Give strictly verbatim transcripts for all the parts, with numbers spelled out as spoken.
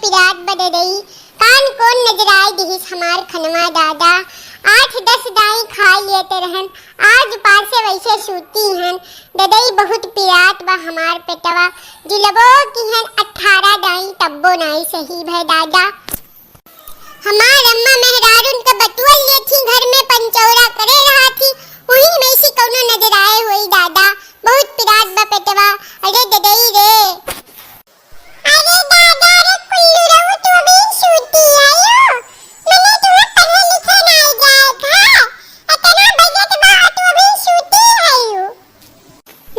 पिरात बा ददई, कान कौन नजराए दिहिस हमार खनवा दादा। आठ दस दाई खाइ लेत रहन, आज उपासे वैसे सूती हन। ददई बहुत पिरात बा हमार पेटवा, जुलबो किहन अठारह दाई तब्बो नाई सही भए दादा। हमार अम्मा मेहरारून के बतुअल लेथी, घर में पंचौरा करे रहा थी, वही में से कौनो नजराए होई दादा, बहुत पिरात बा पेटवा। अरे ददई रे। अरे दादा रे कुल्लू रहू, तू अभी सूती आयो, मने तुम्हें पढ़े लिखे नाई जाए था, इतना बजट बा तू अभी सूती आयो।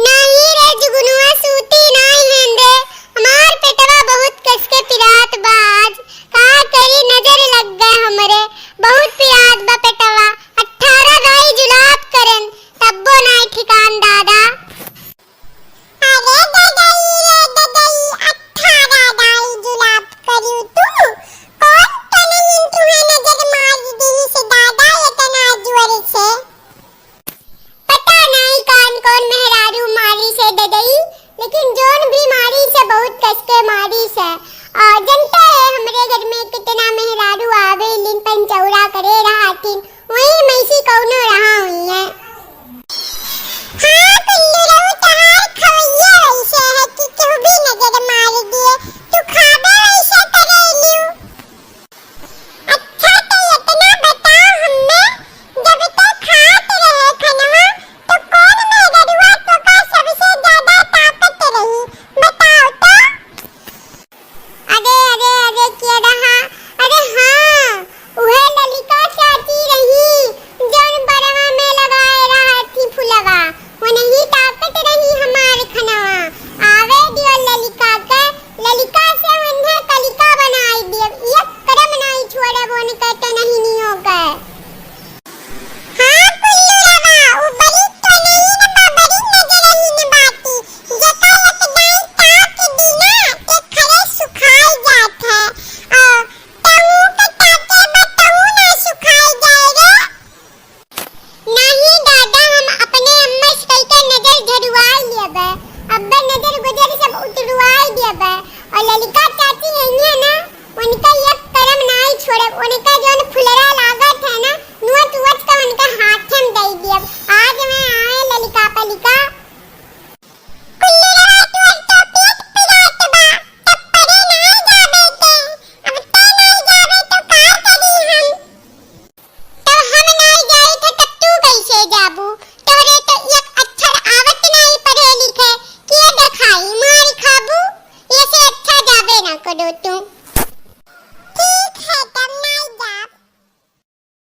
नाही रे जुगनुआ, सूती नाही हन रे, हमार पेटवा बहुत कस के पिरात बा आज। का करी, नजर लग गए हमरे, बहुत पिरात बा पेटवा। अठारह दाई जुलाब करन, तब्बो नाही ठिकान दादा। अरे ददई रे ददई, अठारह दाई जुलाब करियो तू, कौन तनहिन तुहे नजर मार दिहिस दादा इतना जोर से? पता नाई कान कौन मेहरारू मारी से ददई, लेकिन जौन भी मारी से बहुत कस के मारी से। और जनते है हमरे घर में कितना मेहरारू आवे लिन पंचौरा करे रहतिन, वही में से कौनो रहा हुई है। हाँ कुल्लू रहू, तहार खवैया वैसे है कि केहू भी नजर मार दिए, तू खाबे वैसे करेलियो। अच्छा, तो इतना बताओ हम्मे, जब ते खात रहे खनवा, तो कौन मेहररुआ तोका सबसे ज्यादा ताकत रही? बताओ तो। अरे, अरे, अरे, के रहा? अरे हाँ, उहे ललिका चाची रही, जौन बरवा में लगाए रहत ही फुलवा। वनही ताकत रही हमार खनवा। आवे दियो ललिका के, ललिका से वन्हे कलिका बनाई दियो। एक करम नाई छोड़ब उनके टनहिनियों के। हाँ कुल्लू रवा, उ बड़ी टनहिन बा, बड़ी नजरहीन बाटी। जेका एक दाई ताक दी ना, एक खरे सुखाई जात है। और तहू के ताके बा, तहू ना सुखाई जाए रे। नाही दादा, हम अपने अम्मा से कहि के नजर झड़वाई लेबे। अब्बे नजर गुजर सब उतरवाई देबे। और ललिका चाची अइहे ना, उनका एक करम नाई छोड़ब। उनका जौन फुलरा लागत है ना, नोच वोच के उनका हाथे में दे दियब। आज मैं आए ललिका पलिका। कुल्लू रवा, तू अब तो पेट पिरात बा, तब परे नाई जाबे ते। अब ते नाई जाबे तो का करी हम? तब हम नाई जाई थे, तब तू कैसे जाबू? तोहरे तो एक अक्षर आवत नाई पढ़े लिखे, के देखाई, मार खाबू। ऐसे अच्छा जाबे ना करो तू।